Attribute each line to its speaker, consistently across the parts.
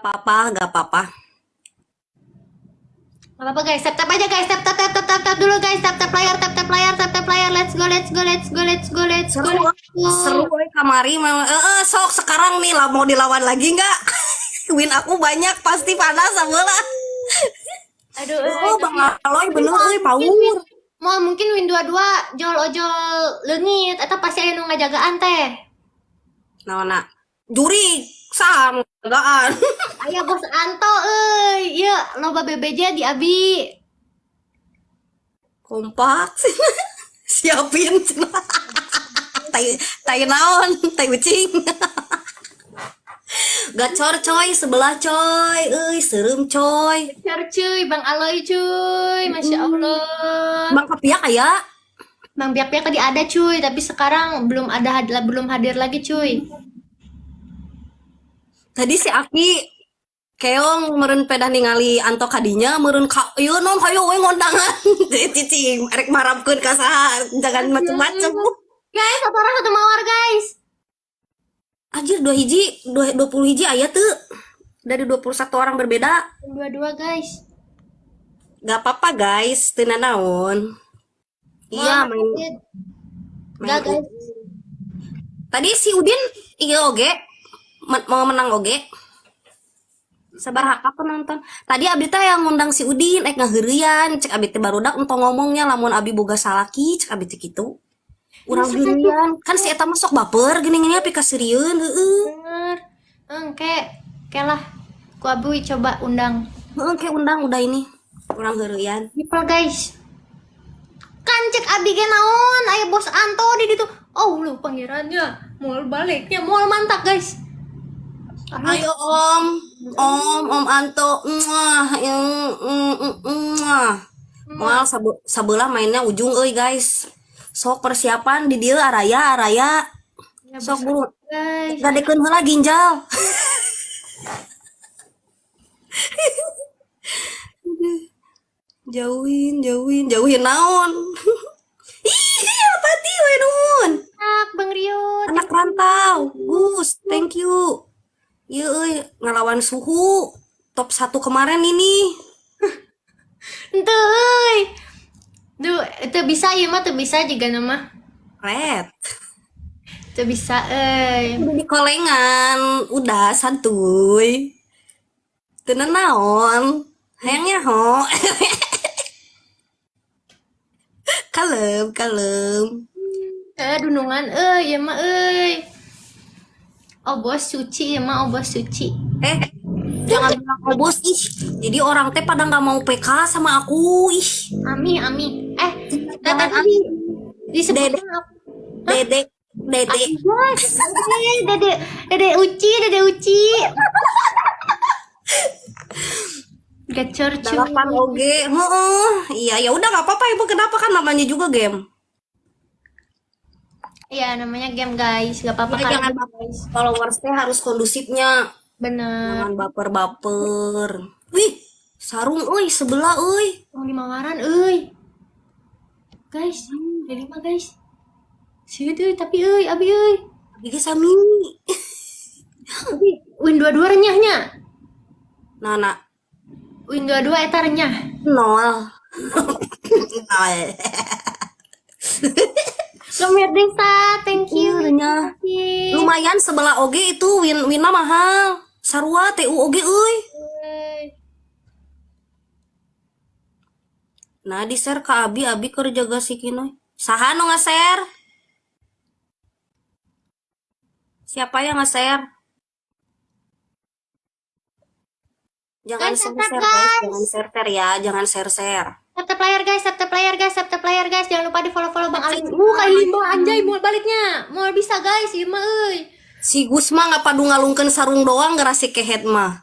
Speaker 1: Apa-apa, nggak apa-apa.
Speaker 2: Gak apa-apa guys, tap tap aja guys, tap tap tap tap tap tap dulu guys, tap tap layar, tap tap layar, tap tap layar, let's go, let's go, let's go, let's go, let's go,
Speaker 1: Seru,
Speaker 2: let's go.
Speaker 1: seru we kamari memang. Sok sekarang nih lah mau dilawan lagi nggak? Win aku banyak pasti panas sabeula.
Speaker 2: Aduh, eh,
Speaker 1: Oh, Bang Aloy bener euy
Speaker 2: mungkin
Speaker 1: power.
Speaker 2: win, mau mungkin win dua-dua, jol ojol leungit, atau pasti aya nu ngajagaan teh.
Speaker 1: Naonna? Juri sam jagaan.
Speaker 2: Aya bos Anto euy, ieu loba BBJ di Abi.
Speaker 1: Kompak sih. Siapin cenah. Tai tai naon, tai ucing. Gacor coy sebelah coy, euy serem coy.
Speaker 2: Cer cuy, Bang Aloy cuy, Masya Allah.
Speaker 1: Bang Kapiak aya.
Speaker 2: Bang Biak-Biak tadi ada cuy, tapi sekarang belum ada, belum hadir lagi cuy.
Speaker 1: Tadi si Aki keong meureun pedah ningali Anto kadinya meureun ka ieu non hayo we ngondangan. Cicing erek marapkeun ka saha, jangan macem-macem.
Speaker 2: Guys, satu orang satu mawar guys.
Speaker 1: Anjir dua hiji, dua, 20 hiji aya tuh. Dari 21 orang berbeda.
Speaker 2: Dua-dua guys.
Speaker 1: Gak apa-apa guys, teu naon. Iya, main main
Speaker 2: Gak guys.
Speaker 1: Tadi si Udin iya oge mau menang oge. Sabar hak penonton. Tadi abi teh yang ngundang si Udin ek ngaheureuyan, cek abi teh barudak entong ngomongnya lamun abi boga salaki, cek abi teh kitu. Urang heureuyan, kan si eta mah sok baper geuning nya pikaseurieun heueuh.
Speaker 2: Bener. Engke, ke lah. Ku Abuy coba undang.
Speaker 1: Heeh, ke undang udah ini. Urang heureuyan.
Speaker 2: People guys. Kan cek abi ge naon, aya bos Anto di ditu. Oh, lu pangerannya. Mau baliknya, mau mantap guys.
Speaker 1: Ayo Om, Om, Om Anto, muah, muah. Moal sabelah mainnya ujung euy guys. Sok persiapan di dieu araya araya.
Speaker 2: Ya,
Speaker 1: Sok
Speaker 2: bos
Speaker 1: buru
Speaker 2: guys.
Speaker 1: gadekeun heula ginjal. Jauhin, jauhin, jauhin naon. Ih, apa ti we nuhun.
Speaker 2: Enak, Bang Rio.
Speaker 1: Anak rantau. Gus, thank you. Ieu euy ngelawan suhu top 1 kemarin ini.
Speaker 2: Henteu euy. Duh, teu bisa ieu mah teu bisa jiga nama.
Speaker 1: Red.
Speaker 2: Teu bisa euy.
Speaker 1: Udah di kolengan, udah santuy. Teu naon. Hayang nyaho. Kalem, kalem.
Speaker 2: Dunungan euy, ieu mah euy. Oh bos suci ieu mah, oh bos suci.
Speaker 1: Jangan bilang oh bos ih. Jadi orang teh pada nggak mau PK sama aku ih.
Speaker 2: Ami, ami.
Speaker 1: Jangan
Speaker 2: Tadi
Speaker 1: ami.
Speaker 2: disebutnya
Speaker 1: Dede.
Speaker 2: apa?
Speaker 1: Dede, Dede.
Speaker 2: Dede, Dede Uci, Dede Uci. Gacor cuy.
Speaker 1: 8 oge, heeh. Iya, ya udah nggak apa-apa ibu. Kenapa kan namanya juga game?
Speaker 2: Iya, namanya game guys. Gak apa-apa
Speaker 1: Ya,
Speaker 2: kan.
Speaker 1: jangan baper. Followers teh harus kondusifnya.
Speaker 2: Bener.
Speaker 1: Jangan baper-baper. Wih, sarung euy sebelah euy.
Speaker 2: Mau dimawaran euy. Guys, ada 5 guys. Sieun euy, tapi euy, abi euy.
Speaker 1: Abi ge sami.
Speaker 2: Tapi win dua-dua renyahnya.
Speaker 1: Nah, nah.
Speaker 2: Win dua-dua eta renyah.
Speaker 1: 0. 0.
Speaker 2: Lumir Desa, thank you.
Speaker 1: Renyah.
Speaker 2: Terima kasih.
Speaker 1: Lumayan sebelah oge itu win winna mahal. Sarua TU oge euy. Nah, di share ke Abi, Abi keur jaga si Kinoy. Saha nu nge-share? Siapa yang nge-share? Jangan
Speaker 2: Guys,
Speaker 1: share-share,
Speaker 2: tap-tap,
Speaker 1: guys.
Speaker 2: guys.
Speaker 1: Jangan share-share ya, jangan share-share.
Speaker 2: Tap-tap layar guys, tap-tap layar guys, tap-tap layar guys. Jangan lupa di follow-follow Bang Ali. Kali 5 anjay mau baliknya. Mau bisa guys, 5 euy.
Speaker 1: Si Gus mah nggak padu ngalungkeun sarung doang gara si kehet mah.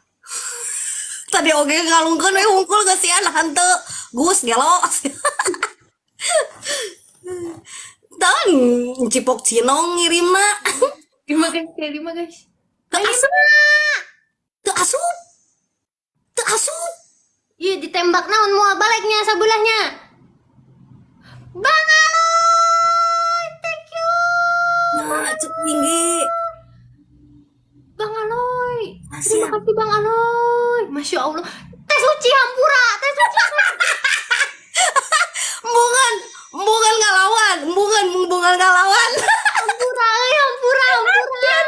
Speaker 1: Tadi oge ngalungkeun we hungkul geusian henteu. Gus gelo. Dan cipok cinong ngirimna.
Speaker 2: 5 guys, kali 5 guys.
Speaker 1: Teu asup. Teu asup. Teu asup.
Speaker 2: Iya ditembak naon moal baliknya sabulahnya. Bang Aloy, thank you.
Speaker 1: Nah, cek tinggi.
Speaker 2: Bang Aloy.
Speaker 1: Masih
Speaker 2: Terima kasih Bang Aloy. Masya Allah. Teh Suci, hampura, Teh Suci.
Speaker 1: Bukan, bukan ngalawan, bukan, bukan ngalawan.
Speaker 2: Hampura euy, hampura, hampura.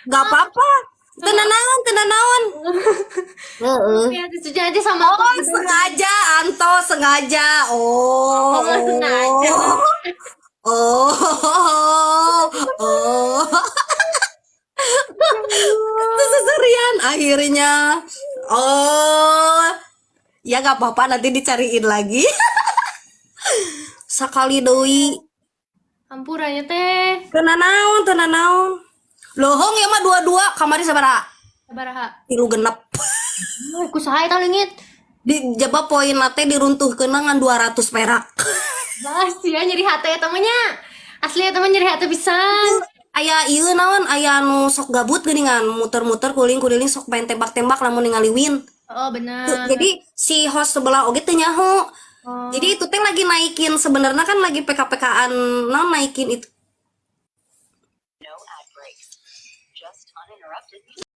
Speaker 1: Gak apa-apa. Tenanawan, tenanawan. Heeh.
Speaker 2: Ya, Teh Suci aja sama aku.
Speaker 1: Oh, sengaja, Anto sengaja. Oh.
Speaker 2: Oh, sengaja.
Speaker 1: Oh. Seserian akhirnya. Oh. Ya gak apa-apa, nanti dicariin lagi. Sakali deui.
Speaker 2: Hampura nya, Teh.
Speaker 1: Teu nanaon, teu nanaon. Lohong ya mah dua-dua kamari sabaraha?
Speaker 2: Sabaraha?
Speaker 1: 36.
Speaker 2: Oh, ku saha eta leungit?
Speaker 1: Di jaba poin teh diruntuhkeun ngan 200 perak.
Speaker 2: Bah, sia nyeri hate eta mah nya. Asli eta mah nyeri hate pisan.
Speaker 1: Aya ieu naon, aya anu sok gabut geuningan, muter-muter kuling-kuliling, sok main tembak-tembak lamun ningali win.
Speaker 2: Oh,
Speaker 1: Tuh,
Speaker 2: benar.
Speaker 1: jadi si host sebelah oge teu nyaho.
Speaker 2: Oh.
Speaker 1: Jadi itu teh lagi naikin, sebenarnya kan lagi PK-PK-an naon, naikin itu.
Speaker 3: No ad breaks. Just uninterrupted.